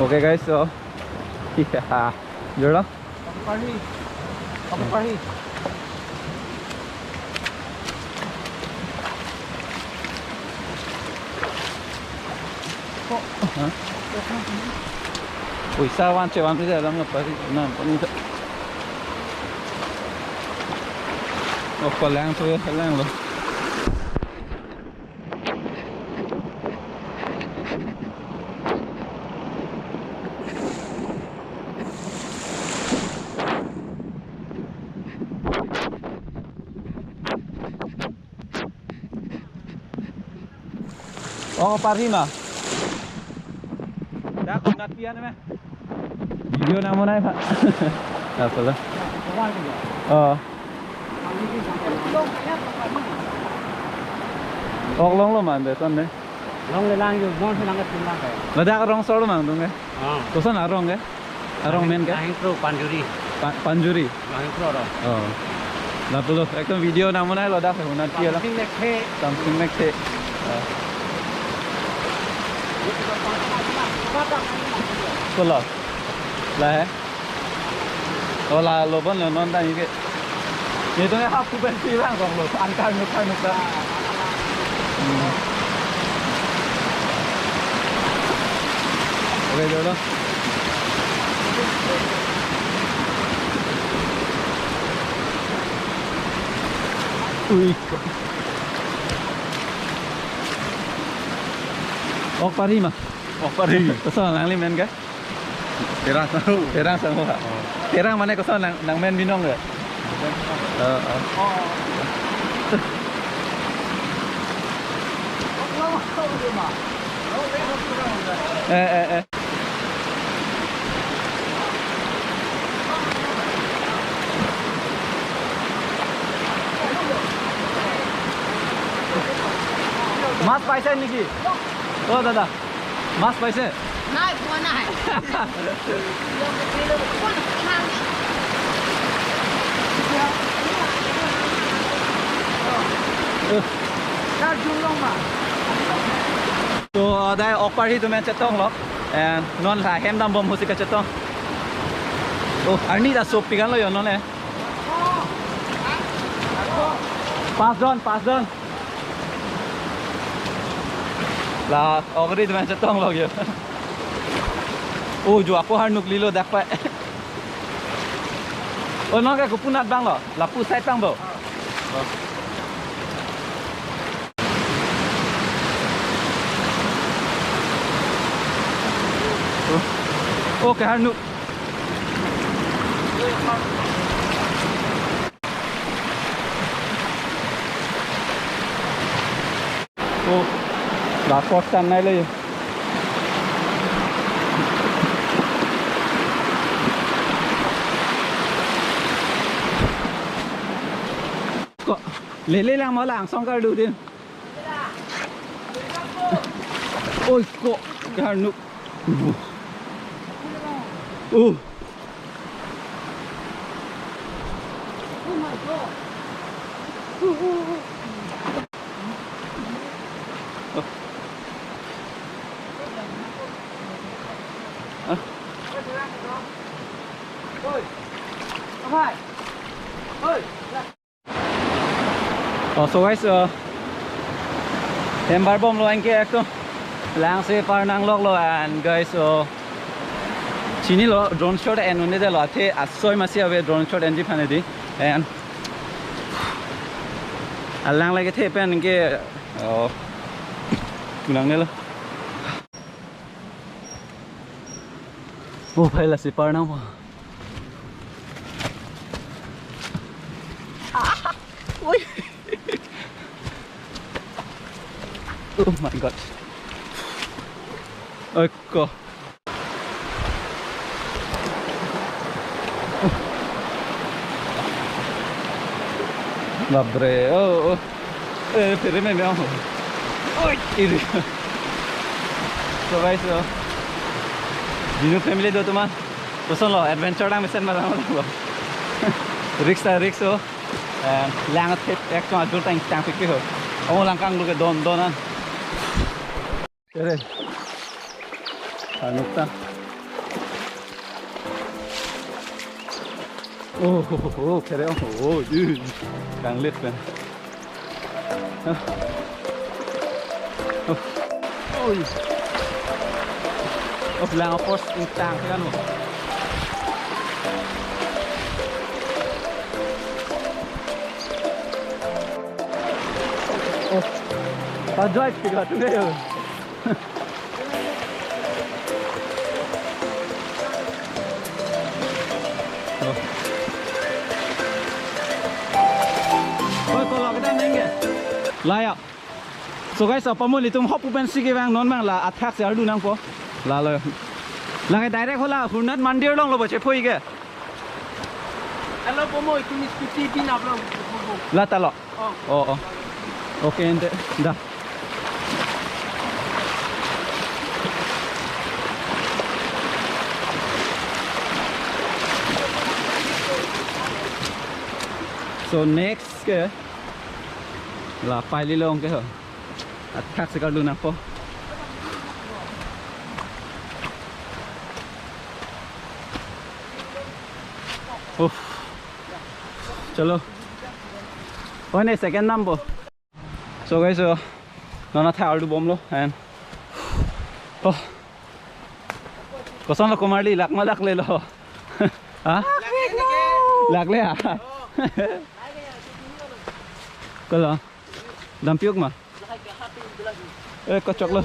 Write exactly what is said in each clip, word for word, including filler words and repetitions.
Okay guys, so yeah, jor lo. Okparhi. Okparhi. Huh? Ui, sa wan che wan che alam na pari na pani sa. Oh, palang tu, palang lo. Oh, parhi ma. Dak hunat pian me. Video nang monai, Pak. Dak pala. Oh. Ok, longlong ma, beton ne. Longle lang yo, non si lang ke tum lang ke. Ladak rong solo mang tung ke. Ah. Koson arong ke? Arong men ke? Lahingpro Panjuri. Pa-, Panjuri. Lahingpro arong. Oh. Lapulo, ekdom video nang monai lo dak, hunat pian lo. Something like that. Something like that. Ah. Pulo. Lahai. Oh, la lo bon lo non ta ni ke. Ni tu ni hap kuben pi bang kong lo. An kar nuk kar nuk ta. Hmm. Okay, jor lo. Ui. Okparhi ma. Okparhi. Koson nangli men ke? Terang Sangho. Terang Sangho ha. Oh. Terang mane koson nang, nang men binong ke? Oh, oh. Eh, eh, eh. Mas paise niki? Oh, dada. Mas paise? Nai, poa nai. To, adai Okparhi atum pen chetong lo. And non la hem dambom ahut si kachetong. Oh, arni ta sop pikan lo yo non eh. Pas don, pas don. La, okri teman chetong lo yo. Oh, jo ako harnuk lilo dak pa. Oh, non ke kopi nat bang lo. Lapu side bang bo. Oh. Oh, ke harnuk. Oh, la post an nai le. Ko, lele lang mo lang song kar du din. Oi, ko, ke harnuk. Oh. Oh, so guys, uh, hem barbom lo anke ekdom lang si par nanglok lo, and guys, uh, chinilo drone shot en-un-e det lo, athe asoi masi ave drone shot enji aphan hedi, and alang lake the pen anke, oh, kunang ne lo. Oh, phai lasi par nang. Oi. Oh my God. Oi, ko. Bapre, oh, oh. Eh, phere me me, oh. Oi, iri. So guys, so, Binu family do teman. Koson lo, adventure dang mesen malang lo. Risk ta risk ho. Eh, lang thep ek chong ajul tang tang pikir ho. Amo lang kanglu ke don don an. Keren. Harnuk ta. Oh, oh, oh, oh, kere, oh, oh, oh, kanglit pen. Ah. Oh. Oi. Oh, lang apos ingtang kan, oh. Oh. Pajai tiga tu deh. Oh. Koi, koi, lak dan nengke. Laya. So guys, apamo ilitum hop pen si kevang non mang la athak si ardu nangpo. Lalo. Lake direct hala Hurnat Mandir along lo bache phoi ke. Hello, pomo, itum scooty bin abang. La ta lo. Oh. Oh, oh. Okay, ante, da. So next ke la Paili along ke ho. Athak si kardu nangpo. Oh. Chalo. Oh, ne second number. So guys, so non athak ardu bomlo and oh. Koson lo Komarli, lak ma laklelo? Ha? Lakle ha? Kolo. Dampiuk ma? Eh, kachok lo.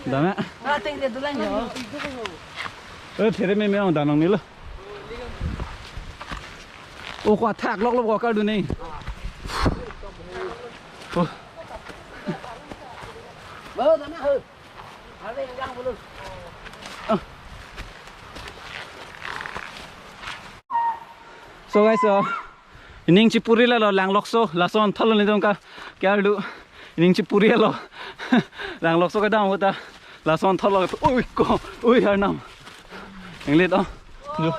Dam ya? Eh, there meme ong damnang ni lo. Oh, ko athak lok lo ko kardu ni. Oh. So guys, so ining chipuri lalo Langlokso, lason thalo ni dong ka kya lu ining chipuri lalo Langlokso kedam ahut ta lason thalo. Ui ko, ui Arnam. Inglit oh. Jo.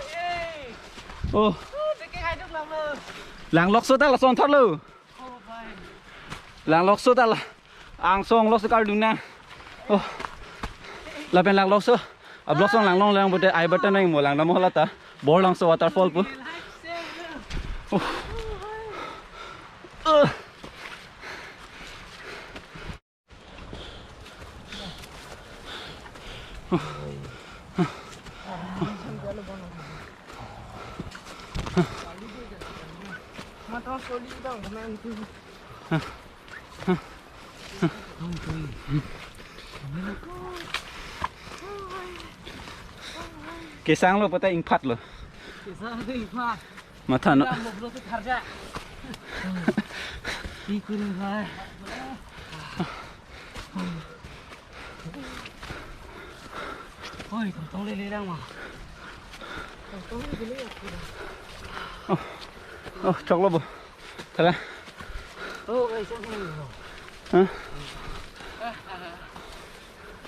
Oh. Langlokso ta lason thalo. Langlokso ta la angsong lo si kardu nang. Oh. Lapen Langlokso. A vlog song langlong lang pute I button nang mo lang namo hala ta. Borlangso waterfall pu. Oh. Uh. Kesang lo pata ingphat lo. Kesang lo ingphat. Matha no. Lam boblo tu tharja. Ki kuri bhai. Oi, tong le le lang ma. Oh, oh, choklo bo. Tala. Oh, guys, oh. Hah?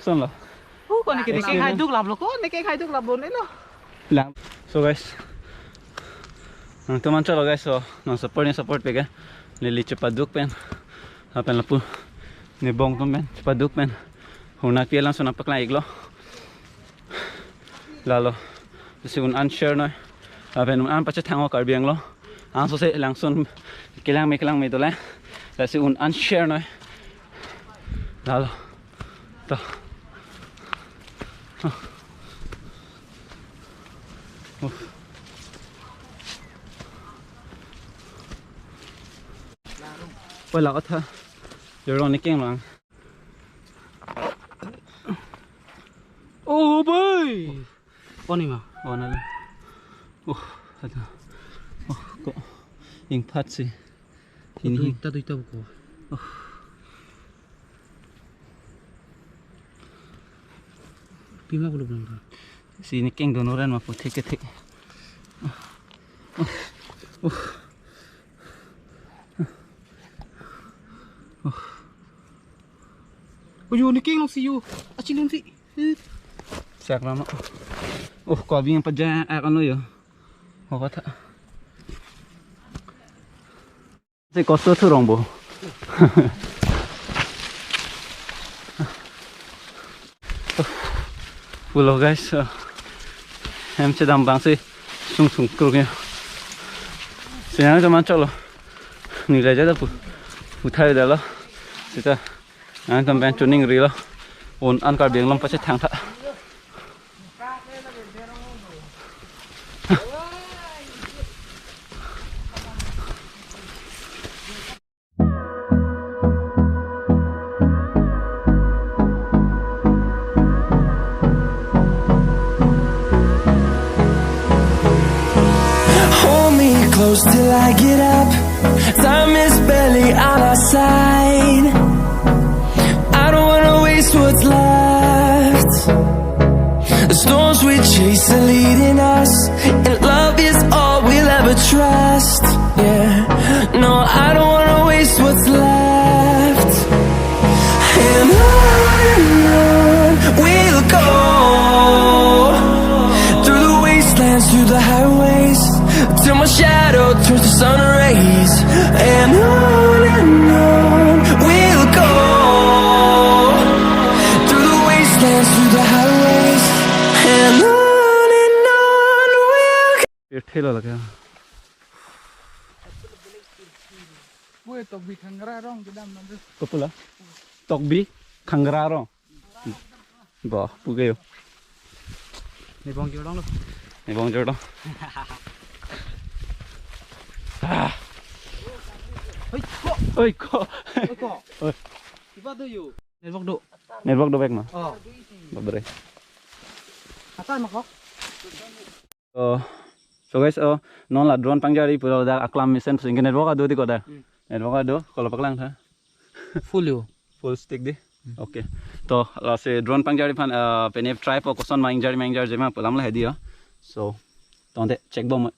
Son lo. Oh, kone ke Experience. Kehai duk laplo, kone kehai duk laplo ne lo. Lang. So guys, nangtum an chalo guys, so nang support ni support pega. Neli chepaduk pen. Lapen lapu ni bong tum pen chepaduk pen. Huna pi alam so nangpaklang iklo. Lalo. Lasi un an share noi. Lapen un an pachethang o Karbi Anglong. Angsose langsun kelang me kelang me dolang. Lasi un an share noi. Lalo. To. Oh. Pala otha. Jorong ni keng lang. Oh, boy. Koni ma? Oh, nali. Oh, ada. Oh, ko. Ingphat si. Ini. Duita, duita ko. Oh. Pima ko lo bang. Sini keng donoran ma pu thek thek. Oh. Oh. Oh. Oh, yo, ni keng long si yo. Achi long si. Sak lama. Oh, ko abing apa ja ak ano yo. Ko kata. Si kosto thurong bo. Pulo guys, uh, hem chedam bang si sung sung kruk ya. Sita nangtum man choklo. Neli le jada pu. Uthai dalo. Sita nangtum pen choningrilo. Un an Karbi Anglong pachethang tha. Hold me close till I get up. Time is barely on our side. I don't wanna waste what's left. The storms we chase are leading us, and love is all we'll ever trust. Yeah, no, I don't wanna waste what's left. And on and on we'll go, through the wastelands, through the highways, till my shadow turns to sun rays. And on and on we'll go, through the wastelands, through the highways, and on and on we'll go. Pirthe lo lake. Woi, Tokbi Khangra Rong kedam nang tu. Kopula? Tokbi Khangra Rong. Bo, puke yo. Ni bong jor dong lo. Ni bong jor dong. Ah, Hoi, ko. Oi ko. Ko. Oi. Kiba do yo. Network do. Network do back ma. Oh. Babre. Atan ma kok. Oh. So guys, oh, non la drone pangjari pura da aklam mesen singke network ado di koda. Network ado, kalau paklang tha. Full yo. Full stick di. Okay. To lasi drone pangjari aphan, uh, pene try po koson ma ingjari ma ingjari jema pulam la hedi yo. So, tonte check bom.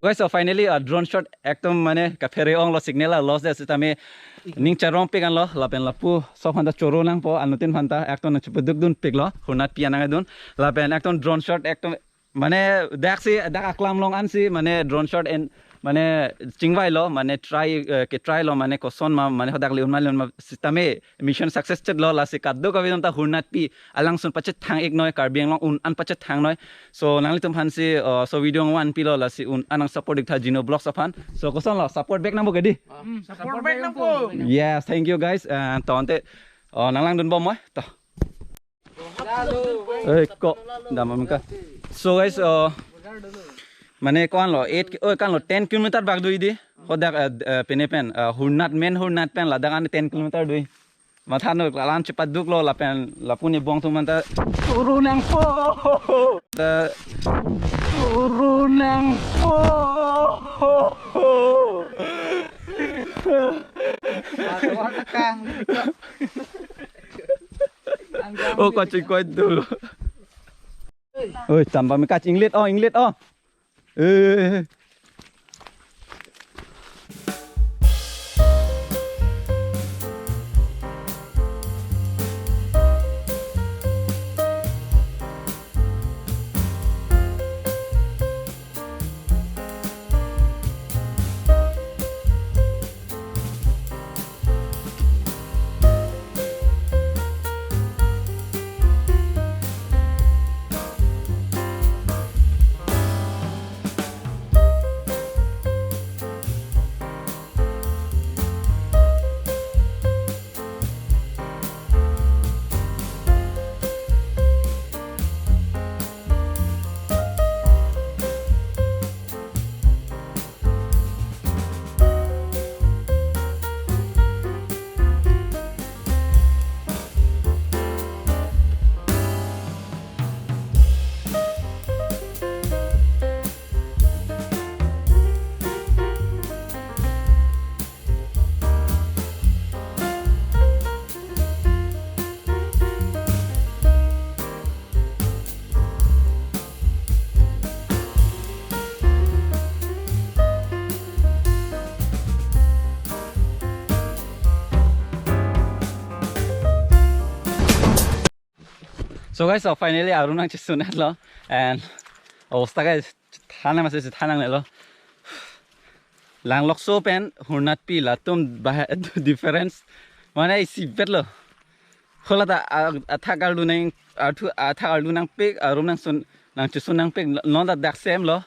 Guys, so finally, uh, drone shot ekdom mane kaphere onglo, signal a loss de sitame ning charong pik anlo lapen lapu so phanta choro nangpo anuttin phanta ekdom nang chepeduk dun piklo hurnat pi anang adun lapen ekdom drone shot ekdom mane dak si dak aklam long an si mane drone shot en mane chingvai lo mane try, eh, ke try lo mane koson ma mane hodak le unma le unma sitame mission success chet lo lasi kadokave ta hurnat pi alangsun pachethang ik noi Karbi Anglong un an pachethang noi. So nanglitum aphan si, uh, so video ngan pilo lasi un an nang support ik tha Gino Vlogs aphan. So koson lo support back nangpo ke di. Support back nangpo. Yes, thank you guys. And tonte, uh, nang langdun bom moi. To. Eh ko dam amka. So guys, uh, mane ko-an lo eight ki- oh kan lo ten kilometer bak do idi. Hodak, uh, uh, pene pen, uh, hurnat main hurnat pen ladak an ten kilometer do. Matha no lalam chepaduklo lapen lapu ne bong atum anta turu nangpo. Ta turu nangpo. Oh, kachingkoi dolo. Oi, tamba me kachinglit oh, inglit oh. Eh. So guys, so finally arum nangchesun-etlo and obostha guys, thanang masi thanangnelo. Langlokso pen Hernatpi latum bah difference mane isibetlo. Hala ta a- athak arlu nang athu athak arlu nangpik, arum nangsun nangchesun nangpik, non ta dak same lo.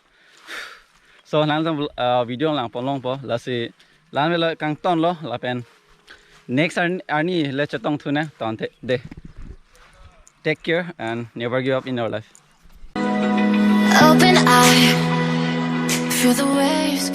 So nang uh, video langpon longpo, lasi lang velo kangtonlo lapen next arni, arni le chetongthu nang, tangte de. Take care and never give up in your life. Open eye, feel the waves